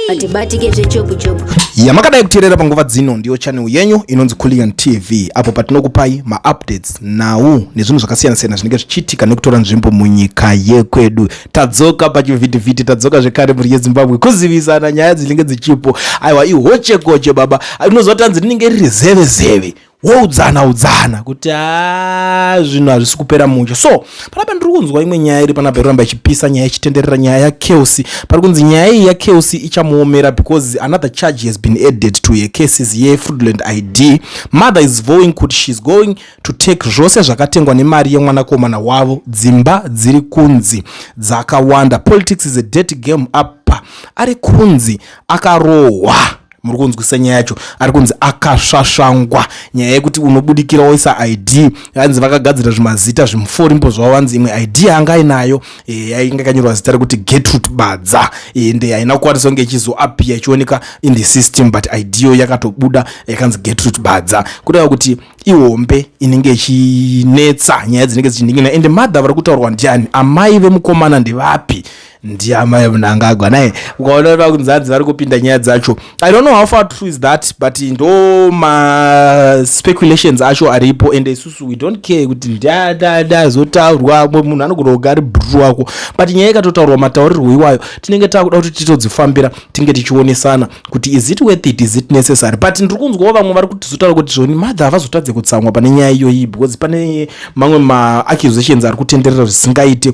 Hatibatike zvechopu-chopu. Yamakadai kuteerera panguva dzino ndiyo channel yenyu inonzi Kullian TV, apo patinokupai maupdates, nhau nezvinhu zvakasiyana-siyana zvinenge zvichiitika nekutora nzvimbo munyika yekwedu. Tadzoka pachivhitivhiti, tadzoka zvekare mhuri yeZimbabwe kuzivisana nyaya dzinenge dzichipo. Aiwa, ihochekoche baba, unoziva tanzi rinenge riri zeve zeve, woudzana udzana kuti a zvinhu hazvisi kupera mushe. So panapa ndiri kunzwa imwe nyaya iri panapa iroramba ichipisa nyaya, ichitenderera, nyaya yaKelsey. Pari kunzi nyaya iyi yaKelsey ichamuomera because another charge has been added to her cases yefraudulent ID. Mother is vowing kuti she's going to take zvose zvakatengwa nemari yemwanakomana wavo, dzimba dziri kunzi dzakawanda. Politics is a dirty game. Apa ari kunzi akarohwa, muri kunzwisa nyaya yacho, ari kunzi akasvasvangwa. Nyaya yekuti unobudikira woisa ID, hanzi vakagadzira zvimazita zvimuforimbo zvavo. Vanzi imwe ID yanga ainayo yainge yakanyorwa zita rekuti Gertrude Badza, ende haina kukwanisa kunge ichizoappear ichioneka in the system, but ID yo yakatobuda yakanzi Gertrude Badza, kureva kuti ihombe inenge ichinetsa, nyaya dzinenge dzichiningina. Ende mother vari kutaurwa ndiani? Amai vemukomana ndevapi? Ndiamai Mnangagwa naye. Ukaona vakunzi hanzi vari kupinda nyaya dzacho, I don't know how far true is that, but ndo maspeculations acho aripo. And isusu we don't care kuti ndadazotaurwa, munhu anogona kunge ari bhuru wako, but nyaya ikatotaurwa mataurirwo iwayo, tinenge takuda kuti titodzifambira, tinge tichionesana kuti is it worth it, is it necessary? But ndiri kunzwawo vamwe vari kutizotaura kuti zvoni mother havazotadze kutsamwa pane nyaya iyoyi, because pane mamwe maaccusations ari kutenderera zvisingaiti.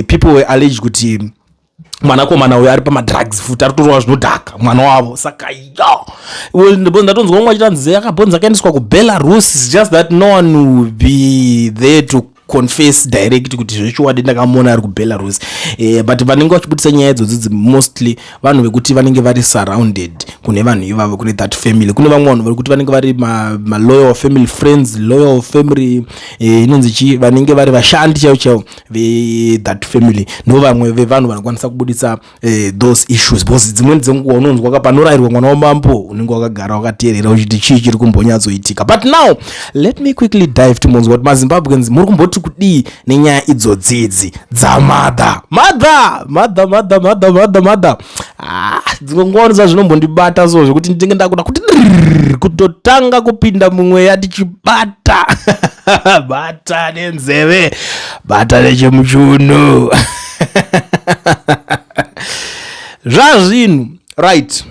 People were alleged kuti mwanakomana uyo ari pamadrugs futi, ari kutorwa zvinodhaka mwana wavo. Saka yo, ndatonzwa umwe achitanzi akabhonzi akaendeswa kuBelarus. Just that no one will be there to confess direct kuti zvechokwadi ndakamuona ari kuBelarus. But vanenge vachibudisa nyaya idzodzidzi mostly vanhu vekuti vanenge vari surrounded kune vanhu ivavo, kune that family. Kune vamwe vanhu vari kuti vanenge vari maloyal family friends, loyal family, inonzi chii, vanenge vari vashandi chaivo chaivo vethat family, ndo vamwe vevanhu vanokwanisa kubudisa those issues, because dzimweni dzenguva unonzwa panorayirwa mwana wamambo, unenge wakagara wakateerera uchiti chii chiri kumbonyatsoitika. But now let me quickly dive timbonzwa kuti maZimbabweans muri kumboti kudii nenyaya idzodzidzi dzamother, mother, mother, mother, mother, mother, mother. Ah, dzimwe nguva unoziva zvinombondibata so zvekuti ndinenge ndakuda kuti kutotanga kupinda mumweya tichibata bata nenzeve, bata nechemuchiuno zvazvinhu, right?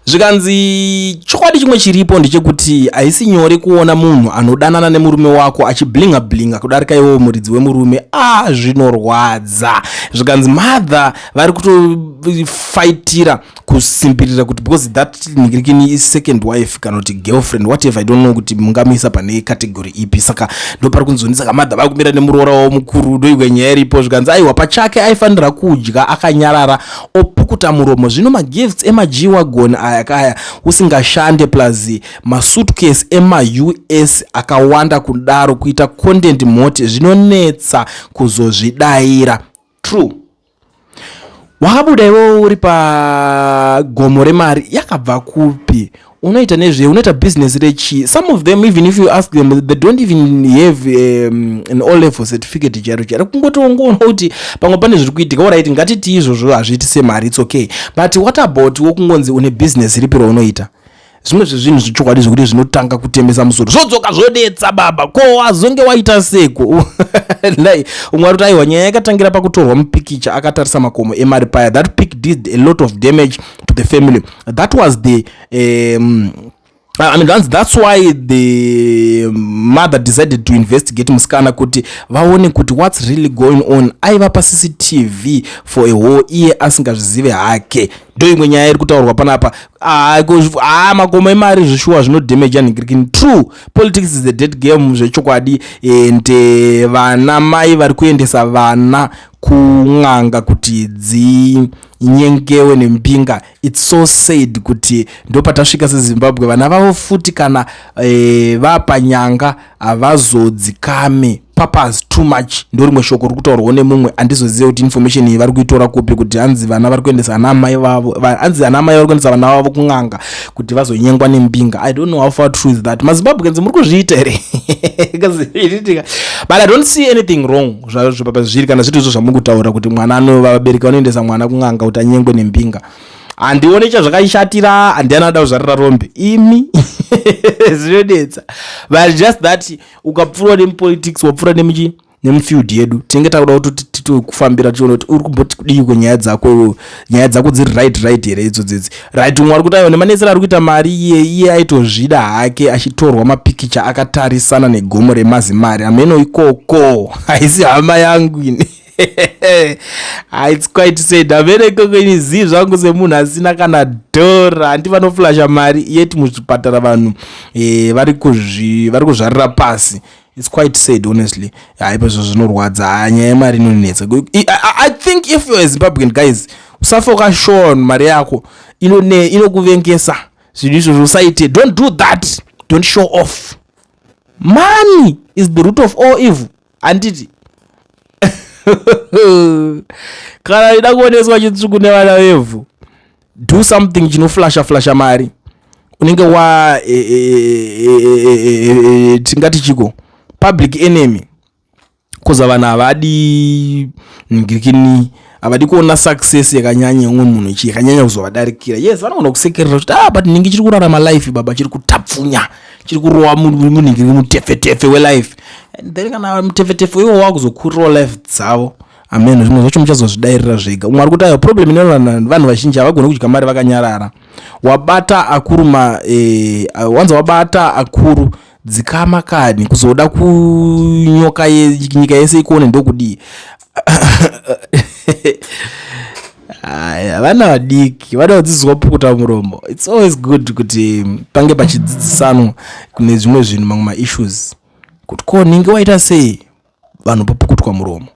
Zvikanzi chokwadi chimwe chiripo ndechekuti haisi nyore kuona munhu anodanana nemurume wako achiblinga blinga kudarika iwowo muridzi wemurume. A, zvinorwadza. Zvikanzi mother vari kutofaitira kusimbirira kuti because that ningirikini isecond wife kana kuti girlfriend, whatever, I don't know kuti mungamuisa pane category ipi. Saka ndo pari kunzoni, saka mother vari kumira nemuroora wavo mukuru, ndoimwe nyaya iripo. Zvikanzi aiwa, pachake aifanira kudya akanyarara, opukuta muromo. Zvino magifts emaG wagon aya kaya usingashande, plus masuitcase emaUS akawanda kudaro, kuita content moti zvinonetsa kuzozvidayira. True, wakabuda iwewo uri pagomo remari yakabva kupi? Unoita nezve, unoita business rechii? Some of them, even if you ask them, they don't even have an O level certificate chairo chairo. Kungotongoona kuti pamwe pane zviri kuitika. Alright, ngatiti izvozvo hazviiti semari, it's okay, but what about wokungonzi une business ripi raunoita? Zvimwe zvezvinhu zvechokwadi zvekuti zvinotanga kutemesa musoro, zvodzoka zvodetsa baba, ko wazonge waita seko lai? Umwe ari kuti aiwa, nyaya yakatangira pakutorwa mupikicha akatarisa makomo emari paya. That pic did a lot of damage to the family. That was the I mean, that's why the mother decided to investigate musikana kuti vaone kuti what's really going on. Aiva paCCTV for a whole iye asingazvizive hake. Ndo imwe nyaya iri kutaurwa panapa. Ah, makomo emari zvishuwa zvinodamaja ningirikini. True, politics is a dead game zvechokwadi. And vana mai vari kuendesa vana kun'anga kuti dzinyengewe nembinga. It's so sad kuti ndo patasvika seZimbabwe. Vana vavo futi kana vapanyanga havazodzikame papas. too much. Ndo rimwe shoko riri kutaurwawo nemumwe. Handizozive kuti information iyi vari kuitora kupi, kuti hanzi vana vari kuendesa ana amai vavo, hanzi ana amai vari kuendesa vana vavo kun'anga kuti vazonyengwa nembinga. I don't know how far true is that. MaZimbabweans, muri kuzviita here? But I don't see anything wrong zvazviri, kana zviri izvo zvamuri kutaura kuti mwana ano, vabereki vanoendesa mwana kun'anga kuti anyengwe nembinga. Handioni chazvakaishatira. Handiani ada kuzvarira rombe imi, zvinodetsa. But just that ukapfuura nemupolitics, wapfuura nemuchi nemufield yedu, tinenge takuda kuti titokufambira, tichiona kuti uri kumboti kudii kwenyaya dzako. Nyaya dzako dziri right here idzo dzidzi? Right, umwe ari kuti aiwa, nemanetsero ari kuita mari, iye aitozvida hake achitorwa mapikicha akatarisana negomo remazimari. Hameno ikoko, haisi hama yangu ini. It's quite sad. Hameno ikoko, ini zii zvangu semunhu asina kana dhora. Handi vanoflasha mari yeti muzvipatara vanhu vari kuzvarira pasi. It's quite sad, honestly. Haipa zvo zvinorwadza. Nyaya yemari inonetsa. I think if you're a Zimbabwean, guys, usafa ukashon mari yako, inokuvengesa. Zvinhu izvozvo usaite. Don't do that. Don't show off. Money is the root of all evil, handiti? Kana ida kuoneswa chitsvuku nevana vevhu, do something chinoflasha flasha mari. Unenge wa tingati chiko, public enemy, 'cause vanhu havadi ngirikini, havadi kuona success yakanyanya umwe munhu ichi yakanyanya kuzovadarikira. Yes, vanogona kusekerera kuti, "Ah, but ningi chiri kurarama life, baba, chiri kutapfunya, chiri kurova munhingiri, mutefetefe welife." And then kana mutefetefe iwo wakuzokurirawo life dzavo, amen. Zvimwe zvacho muchazozvidairira zvega. Umwe ari kuti aiwa, problem inoona vanhu vazhinji havagoni kudya mari vakanyarara. Wabata akuru ma wanza wabata akuru, dzikama kani. Kuzoda kunyoka nyika yese ikuone, ndokudii? Aya, vana vadiki vada kudzidziswa pukuta muromo. It's always good kuti pange pachidzidzisanwa kune zvimwe zvinhu, mamwe maissues, kuti ko ninge waita sei, vanhu popukutwa muromo.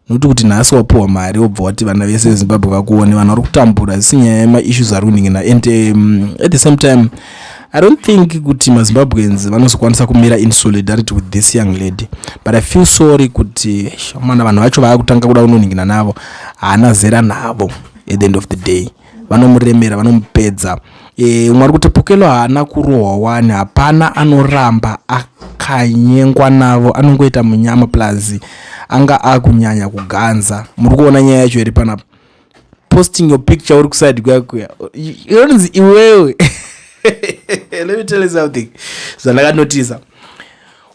Nokuti kuti nhasi wapuhwa mari, wobva wati vana vese veZimbabwe vakuone, vanhu vari kutambura. Zisi nyaya yemaissues ari kuningina. And at the same time, I don't think kuti maZimbabweans vanozokwanisa kumira in solidarity with this young lady, but I feel sorry kuti mana vanhu vacho vaakutanga kuda kunoningina navo, haana zera navo. At the end of the day vanomuremera, vanomupedza. Umwe ari kuti Pokelo haana kurohwa wani. Hapana anoramba akanyengwa navo, anongoita munyama, plus anga akunyanya kuganza. Muri kuona nyaya yacho iri panapa? Posting your picture uri kuside kuya kuya, inonzi iwewe. Let me tell you something zvandakanotisa.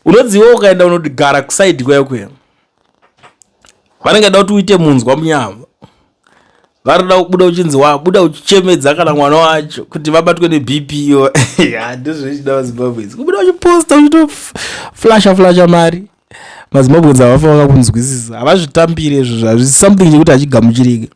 Unodziwa ukaenda unogara kuside kuya kuya, vanenge da kuti uite munzwa munyama. Varikuda kubuda uchinzi wabuda uchichemedza kana mwana wacho kuti vabatwe neBP. Iyo ndizvochida maZimbabweans, kubuda uchiposta, uchitoflasha flasha mari. MaZimbabweans havafa vakakunzwisisa, havazvitambiri izvo. Zvazvi something chekuti hachigamuchirike.